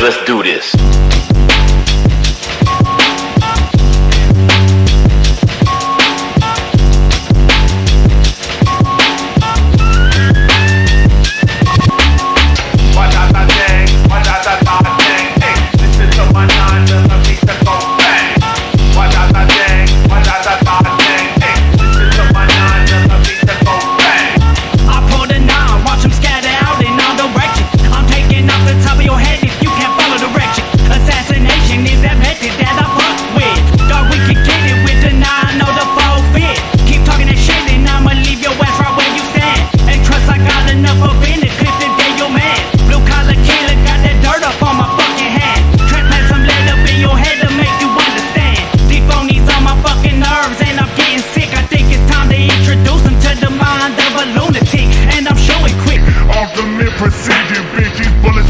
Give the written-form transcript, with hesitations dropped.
Let's do this. I pull the nine, watch 'em scatter out in all directions. I'm taking off the top of your head if you can't follow direction. Assassination is that method that I fuck with. Dog, we can get it with the nine or the four fit. Keep talking that shit and I'ma leave your ass right where you stand. And trust I got enough up in the clip to get your man. Blue collar killer got that dirt up on my fucking hand. Transplant some lead up in your head to make you understand. These phonies on my fucking nerves and I'm getting sick. I think it's time to introduce them to the mind of a lunatic. And I'm showing quick. Ultimate precision, bitch. These bullets.